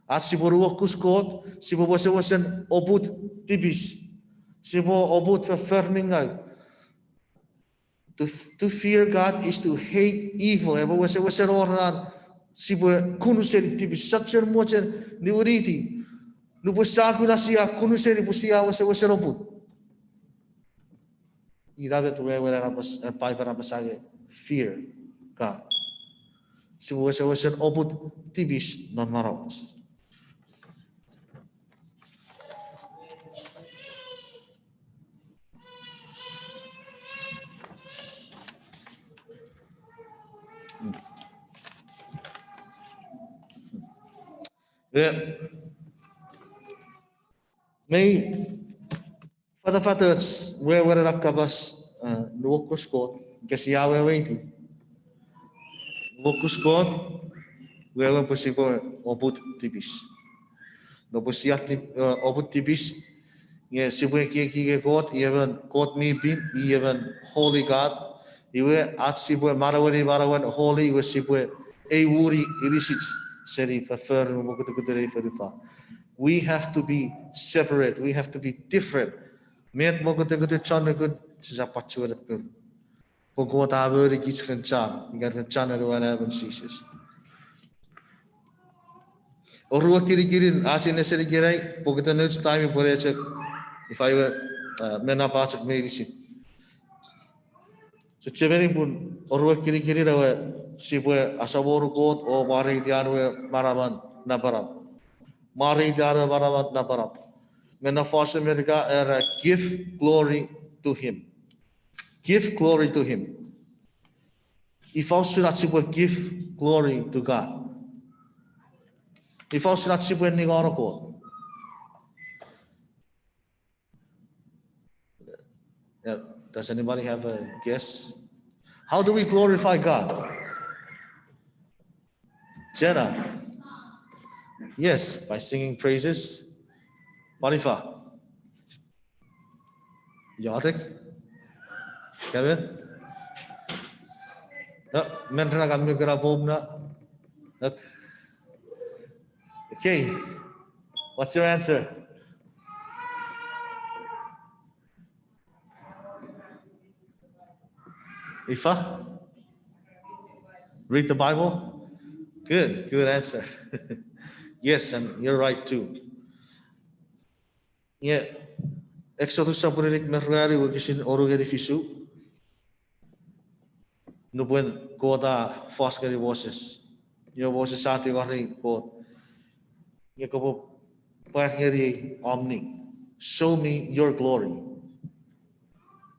Ach sipwe nuokus Kot, sipwe wesewesen oput tipis. Sipwe oput foffor mi ngau. To, to fear God is to hate evil. Epwe wesewesen wor ena sipwe kunuseni tipis, sap chuen mochen niwiniti. Nupwen sia kuna sia kunuseni pwe sia wesewesen oput. Ina met wewen ena pas-, eh, Paipen a apasa nge fear God. Sipwe wesewesen oput tipis non manauach. E, mei fatafatoch wewen ena kapas, eh, nuokus Kot, ika sia weweiti. Nuokus Kot, wewen pwe sipwe oput tipis. Nupwen sia tip-, eh, oput tipis, nge sipwe ekieki nge Kot, i emon Kot mi pin, i emon holy God. Iwe ach sipwe manaueni manauen holy, iwe sipwe eiwini inisich seni fofforun mokutukutun ei fonufan. We have to be separate. We have to be different. Met mokutukutun chon nukun, sisap pwan chuen appiru. Pwe Kot a moni kich ren chan, ika ren chan Noun we Anaemon Jises. Oruan kinikinin ach ei nesen ikenai, pokiten nouch taim pwe ne chok, ifa iwe, eh, men ap a chok meinisin. Chechemeni pun oruan kinikinin ewe sipwe asamonu Kot o mwareiti an we manaman napanap. Mwareiti an we manaman napanap. Me non fosun Merika era give glory to him. Give glory to him. Ifa usun ach sipwe give glory to God? Ifa usun ach sipwe ningeno Kot? Yeah, does anybody have a guess? How do we glorify God? Jenna. Yes, by singing praises. Pwan ifa? Iotek? Kevin? No, men rena kan mukuna pom na. Ok. Okay. What's your answer? Ifa? Read the Bible? Good, good answer. Yes, and you're right too. Nge, Exodus sopun inik me ruanu wokisin wonu ngeni fisu. Nupwen Kot a fos ngeni Moses. Iwe Moses a tingorei Kot, nge kopwe pwar ngeniei om ning. Show me your glory.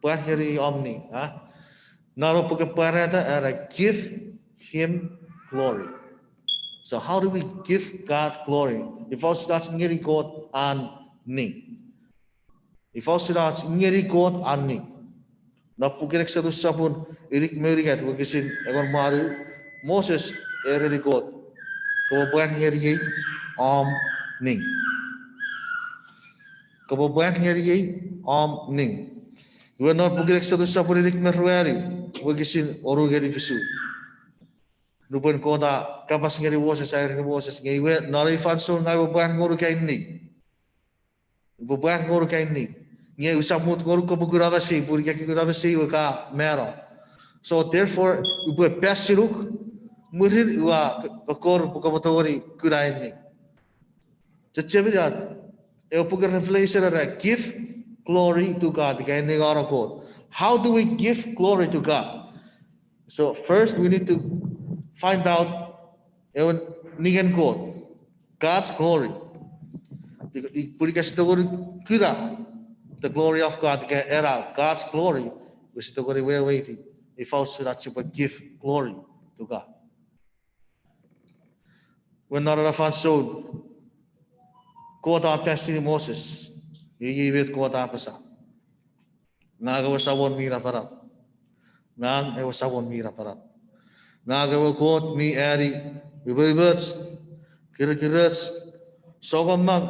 Pwar ngeniei om ning, a? Non puken Pwarata era give him glory. So how do we give God glory? Ifa usun ach ngeni Kot an ning? Ifa usun ach ngeni Kot an ning? Non puken Exodus sopun inik me unungat wokisin engon me wanu, Moses a ereni Kot, kopwe pwar ngeniei om ning. Kopwe pwar ngeniei om ning. Iwe non puken Exodus sopun inik me ruanu wokisin wonu ngeni fisu. Nupwen Kot a kapas ngeni Moses, a ereni Moses, nge iwe non ei fansoun ngang upwe pwar ngonuk ai ning. Upwe pwar ngonuk ai ning. Nge usap mut ngonuk kopwe kuna mesei, pun ika ke kuna mesei iwe ka mano. So therefore, upwe pas sinuk, mwirin ua kokkor pwe kopwe tongeni kuna ai ning. Chechemeni, ewe puken Revelation era give glory to God, ika ningeno Kot. How do we give glory to God? So first we need to find out ewe ningen Kot, God's glory. Pun ika sise tongeni kuna the glory of God, ika ena God's glory, pwe sise tongeni weweiti ifa usun ach sipwe give glory to God. Iwe non ena fansoun, Kot a pas ngeni Moses, iei met Kot a apasa. Ngang ewe Samon mi napanap. Ngang ewe Samon mi napanap. Ngang ewe Kot mi ani umoumoch, kirikiroch, Sokkoman,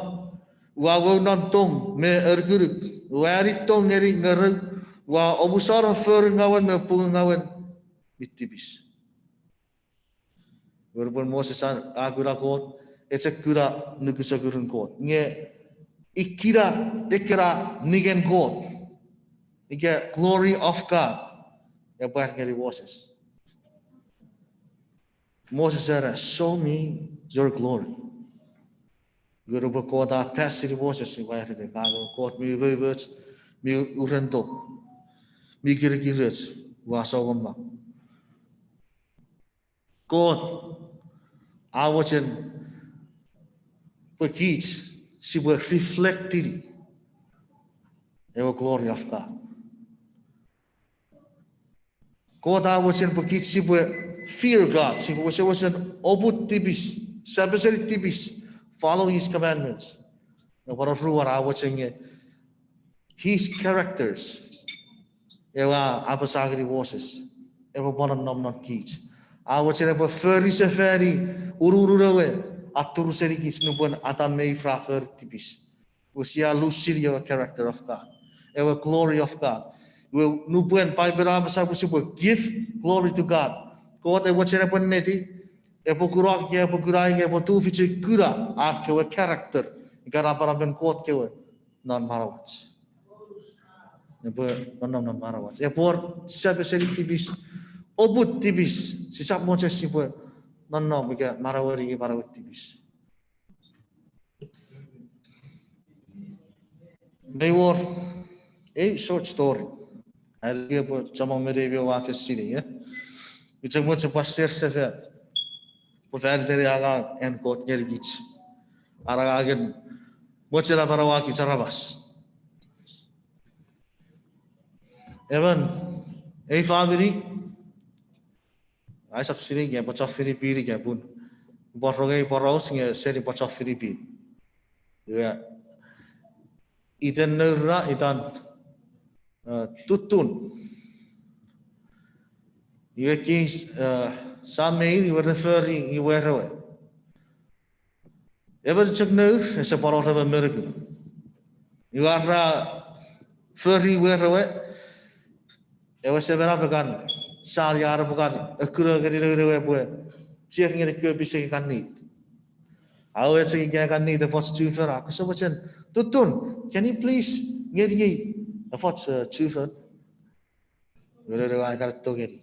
ua wou non tong me anukunuk, ua ani tong ngeni ngerou, ua omusano foringawen me pungungawen mi tipis. Nge nupwen Moses a, a kuna Kot, e chok kuna nukusokurun Kot. Nge ikkena ekkena ningen Kot, ika glory of God, epwe ngeni Moses. Moses era, show me your glory. Nge nupwen Kot a pasini Moses, iwe a ereni, ka Kot mi umoumoch, mi uren tong, mi kirikiroch, ua sokkoman. Kot a mochen pwe kich sipwe reflectini ewe glory of God. Kot a mochen pwe kich sipwe fear God, sipwe wesewesen oput tipis, sapeseni tipis, follow his commandments. Nge pwan oruan a mochen nge his characters. Ewe a apasa ngeni Moses, epwe pwan nonnom non kich. A mochen epwe fori sefani ununun ewe a turu senikich nupwen Adam me Eve ra fori tipis. Pwe sia lusini ewe character of God, ewe glory of God. Iwe nupwen Paipen a apasa pwe sipwe give glory to God, Kot e mochen epwe neti, epwe kuna, ika epwe kuna, ika epwe tufichin kuna a kewe character, ika napanapen Kot kewe non manauach. Epwe nonnom non manauach. Epwe wor sapeseni tipis, oput tipis, sisap mochen sipwe nonnom ika manaueni manauen tipis. Mei wor ei short story. Ai epwe chommong me neimi oua fen sinei, e? Ua chok mochen pwan share sefan pwe fan iteni angang an Kot ngenikich. An angangen mochen amanauakich aramas. Emon, ei famini, aisap sinei nge pwe chon Filipin ika pun, pwan rongei poraus nge seni pwe chon Filipin. Iwe, iten nour ra itan, e, Tutun. Iwe kich, e, sam me in iwe re fori werewe. Emon chok nour, ese pwan wor emon me nukun. Iwe ra fori werewe, ewe semenap a kan sani ar epwe kan ekkuno ngeni noun ewe pwe chier ngeni kewe pisek kan nit. Awewe chok ika kan nit efoch chufen, a kose mochen, Tutun, can you please ngeniei efoch, e, chufen? Iwe noun ewe a kan tongeni.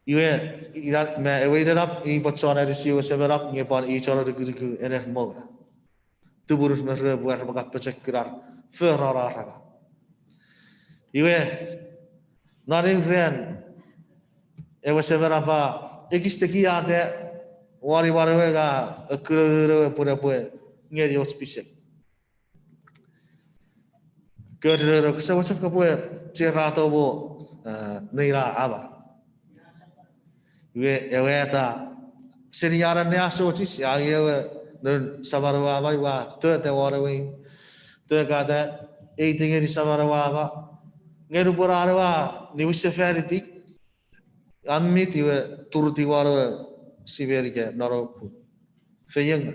Iwe, ina, me ewe inenap i pwan chon anisi ewe semenap nge pwan i chon anukunuku ener mongo. Tumunur me ruepwe ar repwe kan pochokunar foran ar angang. Iwe, non eu ran, ewe semenap a ekis tekiata won imwan ewe nge a ekkuno noun ewe pwe epwe ngeni och pisek. Kori noun ewe, kose mochen kopwe cherato mo, e, neina ama. Iwe ewe at a, seni an anneasochis, a angei ewe noun saman ewe ama, iwe a tota won ewe, tokata, eiti ngeni saman ewe ama. Nge nupwen an ewe a niwinsefaniti, a mit iwe turutiw won ewe simen ika non ewe pun. Feiengau.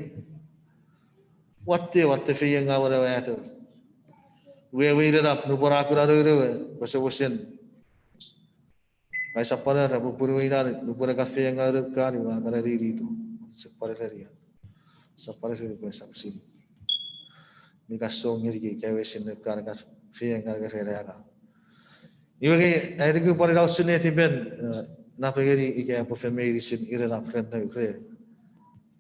Watte, watte feiengau won ewe at ewe. Iwe ewe inenap nupwen a kuna noun ewe, wesewesen, ngang usap pwan era pwe punuwei na, nupwen e kan feiengau noum kan, iwe a kan aninito. Sap pwan ereni, sap pwan ereni pwe sap sinei. Mi kan song ngeni ika ewe sin noum kan, kan feiengau ren angang. Iwe nge, ai nuku pwan ina usun netipen, e, napengeni ika epwe fen meinisin inenap ren nour re.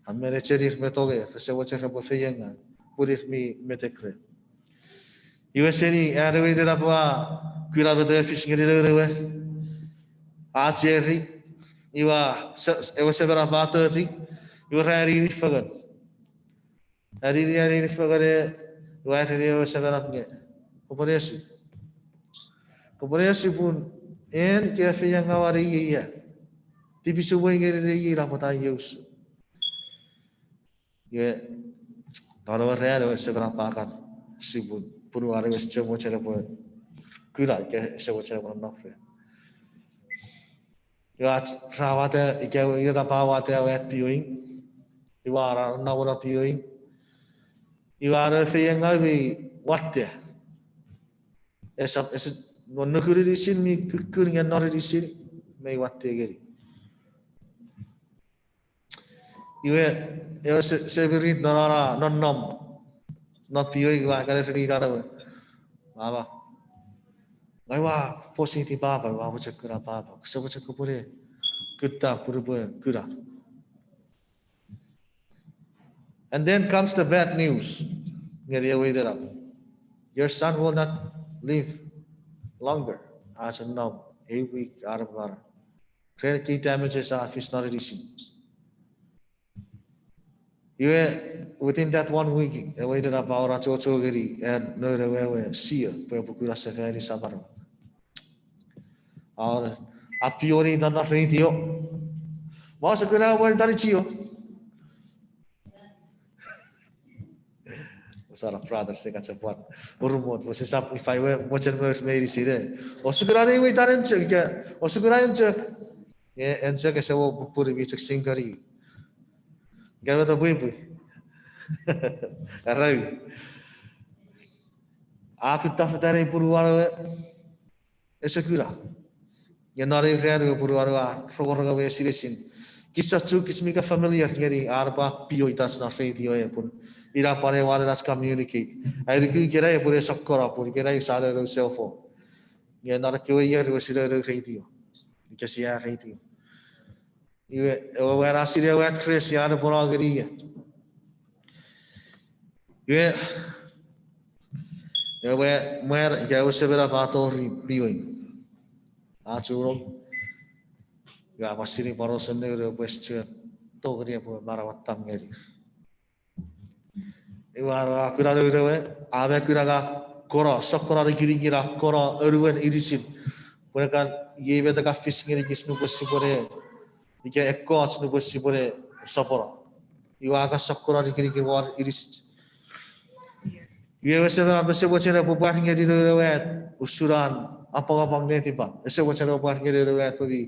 A men echenir me tonger, rese mochen repwe feiengau, pun ir mi metek ren. Iwe seni an ewe inenap a kuna met a fis ngeni noun ewe, a cheri, iwe, se-, ewe semenap a toti, iwe ra anini fengen. Anini, anini fengen, iwe a ereni ewe semenap nge, kopwe ne osupw. Kopwe ne osupw pun en ke feiengau ngeniei ia. Tipis umwei ngeniei ina pwata ia usun. Iwe, non ewe ran ewe semenap a kan sipun, punuan ewe ese chok mochen epwe kuna ika ese mochen epwe nonnom ren. Iwe ach ra wata, ika ewe inenap a wata ewe at pioing. Iwe a nonnom non pioing. Iwe a no feiengau mi watte. Esap, ese, non nukun inisin mi kukkun nge non inisin mi watte ngeni. Iwe, ewe se-, semirit non an a nonnom non pioing, iwe a kan ereni inan ewe, Mama, ngang ua positi papa, ua mochen kuna papa. Kose mochen kopwene kutta pun upwe kuna. And then comes the bad news. Ngeni ewe inenap, your son will not live longer. A chok nom ei wik an epwe mano ren ekkei damages a fis non inisin. Iwe, within that one week, ewe inenap a wor achocho ngeni an noun ewe, ewe sio pwe epwe kuna sefani saman we. A wor, a pioni itan non radio. Mwa ouse kuna ewe mwan itan Chio. Ousana brothers, ika chok pwan urumot, pwe sisap ifa we mochen mour meinisin e. Ouse kuna nei we itan en chok, ika ouse kuna en chok. Nge en chok ese wor pupunu, mi chok single. Ika met a pwipwi. Arau. A kutta fetan ei punuan we, ese kuna. Nge non ei ran we punuan we a rongorong ewe esinesin. Kich chok, kich mi ka familiar ngeni ar pwan pio itach non radio e pun ina pwan ewe anen ach communicate. Ai nuku ikenai pun e sokkono pun ikenai sia nounou cell phone. Nge non ekkewe ier we sia nounou radio. Ika sia radio. Iwe, ewe mwan a sinei ewe address ia an epwe no ngeni ia. Iwe, ewe mwan ika ewe semenap a tori pioing. A chunong. Iwe a pwan sinei pwan osen noun we pwe ese chuen tongeni epwe manauatam ngeni. Iwe a kuna noun ewe, a me kuna nge a kono, sokkono nikinikin, a kono anuon inisin. Pwe kan, iei met a kan fis ngenikich nupwen sipwene, ika ekkoch nupwen sipwene sopwono. Iwe a kan sokkono nikinikin won inisich. Iwe ewe semenap ese mochen epwe pwar ngeni noun ewe at usun an apwangapwang netipan. Ese mochen epwe pwar ngeni noun ewe at pwe mi,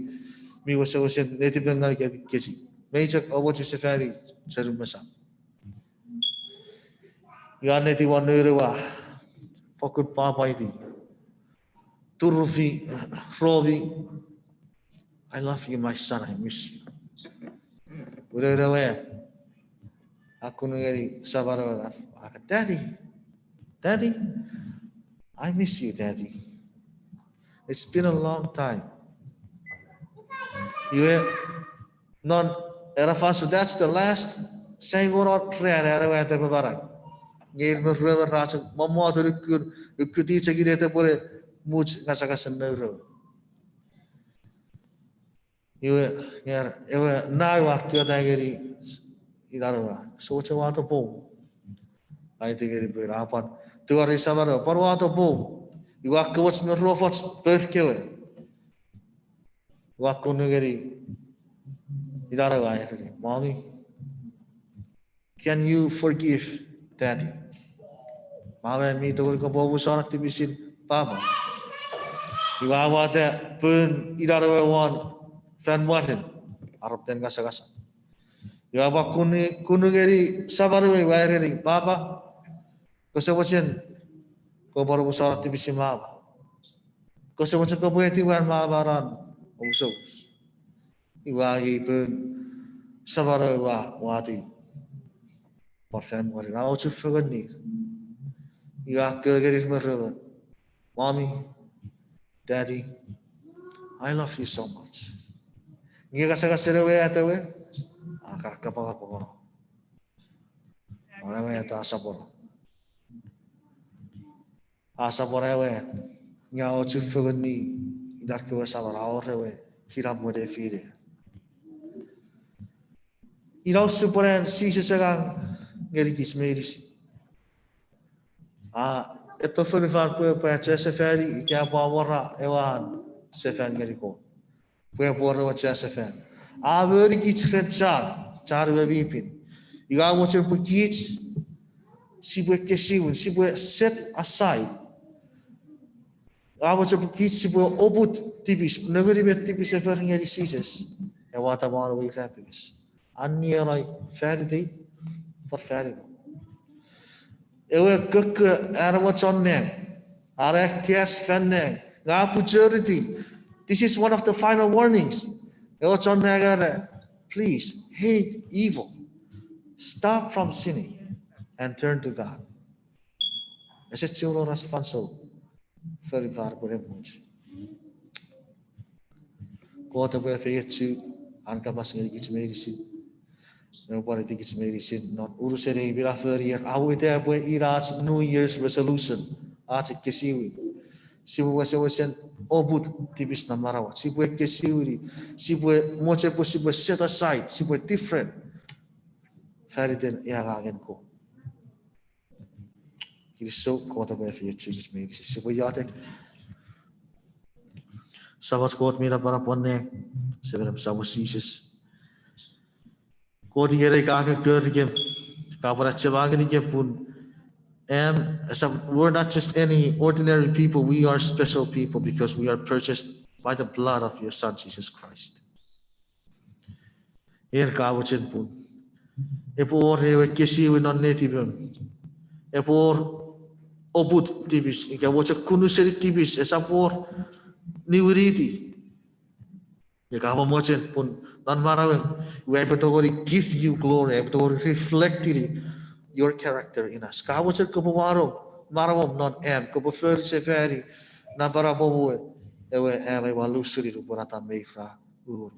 mi wesewesen netipengau ika kechiw. Mei chok amochu sefani chonun mesan. Iwe a netipan noun ewe a fokkun pwapwaiti, turufi, romi, I love you, my son, I miss you. Noun ewe a kun ngeni saman we, a, Daddy, Daddy, I miss you, Daddy. It's been a long time. Iwe, non ena fansoun, that's the last, saingonon ran an ewe at epwe manau. Nge ir me ruemon ra chok mommot unukun, ukkuti chok inet epwene much ngasangasen nour we. Iwe, nge ewe nau a kiota ngeni inan we, kose mochen wato poum? Aiti ngeni pwe a pwan tungor ngeni saman we, pwan wato poum. Iwe a komoch me ruofoch pour kewe. Iwe a kun ngeni inan we, a ereni, Mommy, can you forgive Daddy? Mama, mi tongeni kopwe omusano tipisin Papa? Iwe a wata poun inan we won fan mwarin, arapen ngasangasan. Iwe a pwan kun, kun ngeni saman we, iwe a ereni, Papa, kose mochen kopwe omusano tipisin Mama? Kose mochen kopwe etiwan Mama non omusomus? Iwe a ngei poun saman we, iwe a wati pwan fan mwarin, a ochufengenir. Iwe a koko ngenir me ruemon, Mommy, Daddy, I love you so much. Nge ngasangasen ewe at we a kan kapwangapwangono. Won ewe at a sopwono. A sopwono ewe at, nge a ochufengeni inan kewe saman, a wor ewe kinamwe nefiner. Ina usun pwe an Jises angang ngenikich meinisin. A eto fonufan pwe epwe achasefani ika epwe awora ewe an sefan ngeni Kot. Pwe epwe wor ewe achasefan. A monikich ren chan, chan ewe mi pin. Iwe a mochen pwe kich sipwe kesiwin, sipwe set aside. A mochen pwe kich sipwe oput tipis, nengeni met tipis e fori ngeni Jises. Ewe ataman we irapenges. Anneani fan itei, pwan fan ino. Ewe kokko an ewe chon nang, an ekkas fan nang, nge a pwuchoriti. This is one of the final warnings. Ewe chon nang a era, please, hate evil. Stop from sinning and turn to God. Ese chiwen wor ach fansoun fori far pwe ne much. Kot epwe efeiochu an kapas ngenikich meinisin. Epwe pwan aitikich meinisin non unusen ei minafon ier, a wita pwe ina ach New Year's resolution, ach ekkesiwin. Sipwe wesewesen oput tipis non manauach. Sipwe ekkesiwini, sipwe mochen pwe sipwe set aside, sipwe different fan iten ei angangen Kot. Kinisou, Kot epwe efeiochu kich meinisin. Sipwe iotek. Samach Kot mi napanap won nang, Semenem Samon Jises. Kot, ikenai ka kokkorikem, ka pwan achema ngenikem pun, am, we're not just any ordinary people, we are special people because we are purchased by the blood of your Son, Jesus Christ. En ka mochen pun epwe wor ewe ekkesiwin non netipem. Epwe wor oput tipis, ika mochen kunuseni tipis, esap wor niwiniti. Ika mo mochen pun non manauem, iwe aipwe tongeni give you glory, aipwe tongeni reflectini your character in us. Ka mochen kopwe wano manauom non am, kopwe fori sefani napanapom we, ewe am aua lusuni nupwen Atam me If ra ununuk.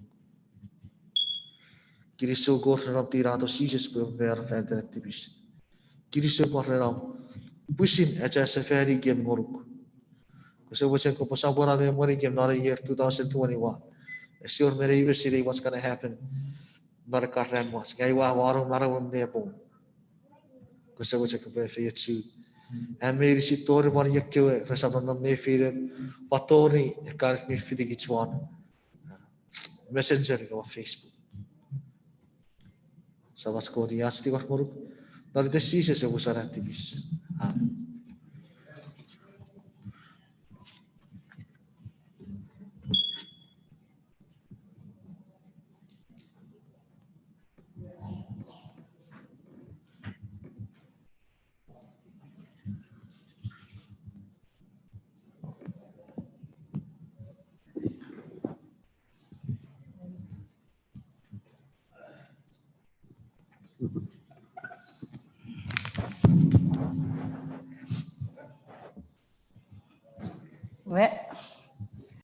Kinisou Kot ren om tinato Jises pwe mano fan iten tipis. Kinisou pwan ren om pwisin achasefani kem ngonuk. Kose mochen kopwe sopweno me emwenikem non ei year two thousand twenty-one. Ese wor met ei mesin ei what's gonna happen non ekkan ran mwach. Ngang ua wano manauom nepom. Kose mochen kopwe efeiochu am meinisin tori pwan ekkewe resap nonnom nefinem, pwan tori ekkan mi fitikich won Messenger ika won Facebook. Samach Kot, i ach tingor ngonuk non iten Jises ewe San an tipis. Amen. Iwe,